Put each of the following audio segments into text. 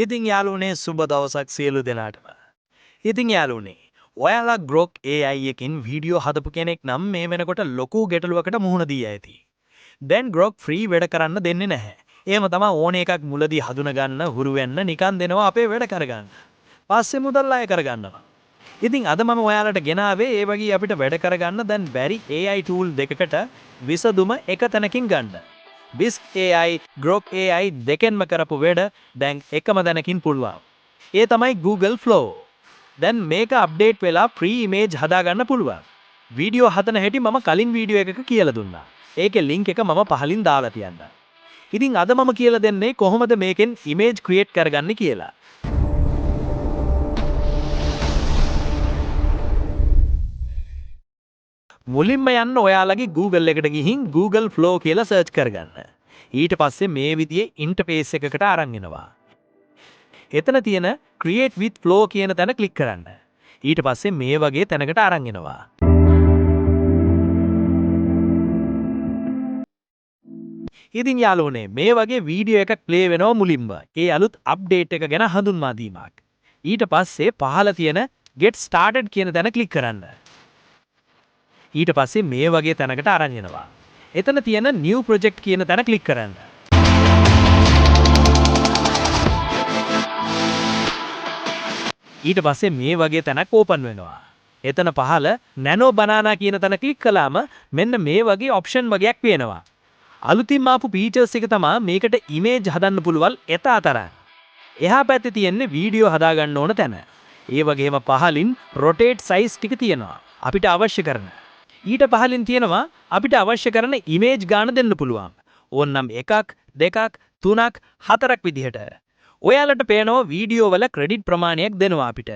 ඉතින් යාළුවනේ, සුබ දවසක් සියලු දෙනාටම. ඉතින් යාළුවනේ, ඔයාලා Grok AI එකකින් වීඩියෝ හදපු කෙනෙක් නම් මේ වෙනකොට ලොකු ගැටලුවකට මුහුණ දී ඇති. දැන් Grok free වැඩ කරන්න දෙන්නේ නැහැ. එහෙම තමයි ඕන එකක් මුලදී හඳුන ගන්න, හුරු වෙන්න නිකන් දෙනවා අපේ වැඩ කරගන්න. පස්සේ මුදල් අය කරගන්නවා. ඉතින් අද මම ඔයාලට ගෙනාවේ ඒ වගේ අපිට වැඩ කරගන්න දැන් බැරි AI tool දෙකකට විසඳුම එක තැනකින් ගන්න. Whisk AI, Grok AI දෙකෙන්ම කරපු වැඩ දැන් එකම තැනකින් පුළුවන්. ඒ තමයි Google Flow. දැන් මේක අප්ඩේට් වෙලා ෆ්‍රී ඉමේජ් හදාගන්න පුළුවන්. වීඩියෝ හදන හැටි මම කලින් වීඩියෝ එකක කියලා දුන්නා. ඒකේ ලින්ක් එක මම පහලින් දාලා තියන්නම්. ඉතින් අද මම කියලා දෙන්නේ කොහොමද මේකෙන් ඉමේජ් ක්‍රියේට් කරගන්නේ කියලා. මුලින්ම යන්න ඔයාලගේ Google එකට ගිහින් Google Flow කියලා සර්ච් කරගන්න. ඊට පස්සේ මේ විදිහේ ඉන්ටර්ෆේස් එකකට අරන් එනවා. එතන තියෙන Create with Flow කියන තැන ක්ලික් කරන්න. ඊට පස්සේ මේ වගේ තැනකට අරන් එනවා. ඉතින් යාළුවනේ, මේ වගේ වීඩියෝ එකක් ප්ලේ වෙනවා මුලින්ම. ඒ අලුත් අප්ඩේට් එක ගැන හඳුන්වා දීමක්. ඊට පස්සේ පහළ තියෙන Get Started කියන තැන ක්ලික් කරන්න. ඊට පස්සේ මේ වගේ තැනකට අරන් එනවා. එතන තියෙන New Project කියන තැන ක්ලික් කරන්න. ඊට පස්සේ මේ වගේ තැනක් ඕපන් වෙනවා. එතන පහළ Nano Banana කියන තැන ක්ලික් කළාම මෙන්න මේ වගේ ඔප්ෂන් වගයක් පේනවා. අලුතින්ම ආපු ෆීචර්ස් එක තමා මේකට ඉමේජ් හදන්න පුළුවන් එතා තරම්. එහා පැත්තේ තියෙන්නේ වීඩියෝ හදාගන්න ඕන තැන. ඒ වගේම පහලින් රොටේට් සයිස් ටික තියෙනවා අපිට අවශ්‍ය කරන. ඊට පහලින් තියෙනවා අපිට අවශ්‍ය කරන ඉමේජ් ගාන දෙන්න පුළුවන්. ඕන්නම් එකක්, දෙකක්, තුනක්, හතරක් විදිහට. ඔයාලට පේනවා වීඩියෝ වල ක්‍රෙඩිට් ප්‍රමාණයක් දෙනවා අපිට.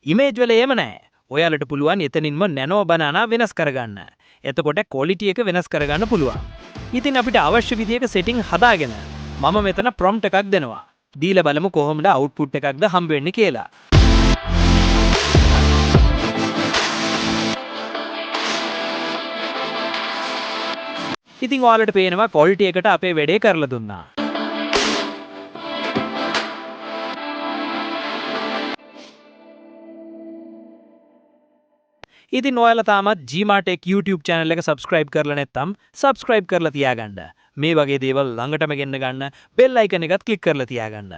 ඉමේජ් වල එහෙම නෑ. ඔයාලට පුළුවන් එතනින්ම නැනෝ බනානා වෙනස් කරගන්න. එතකොට ක්වොලිටි එක වෙනස් කරගන්න පුළුවන්. ඉතින් අපිට අවශ්‍ය විදිහක සෙටින් හදාගෙන මම මෙතන ප්‍රොම්ප්ට් එකක් දෙනවා. දීලා බලමු කොහොමද අවුට්පුට් එකක්ද හම්බ වෙන්නේ කියලා. ඉතින් ඔයාලට පේනවා ක්වොලිටි එකට අපේ වැඩේ කරලා දුන්නා. ඉතින් ඔයාලා තාමත් Gmartech YouTube channel එක subscribe කරලා නැත්නම් subscribe කරලා තියාගන්න. මේ වගේ දේවල් ළඟටම ගෙන්න ගන්න bell icon එකත් ක්ලික් කරලා තියාගන්න.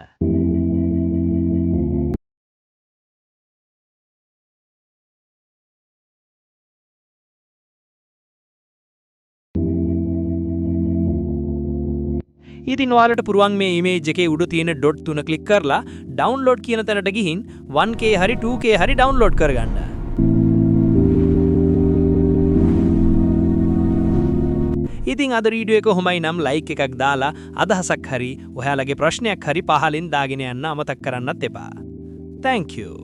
ඉතින් ඔයාලට පුළුවන් මේ ඉමේජ් එකේ උඩ තියෙන ඩොට් තුන ක්ලික් කරලා ඩවුන්ලෝඩ් කියන තැනට ගිහින් 1K හරි 2K හරි ඩවුන්ලෝඩ් කරගන්න. ඉතින් අද වීඩියෝ එක හොඳයි නම් ලයික් එකක් දාලා අදහසක් හරි ඔයාලගේ ප්‍රශ්නයක් හරි පහලින් දාගෙන යන්න අමතක කරන්නත් එපා. Thank you.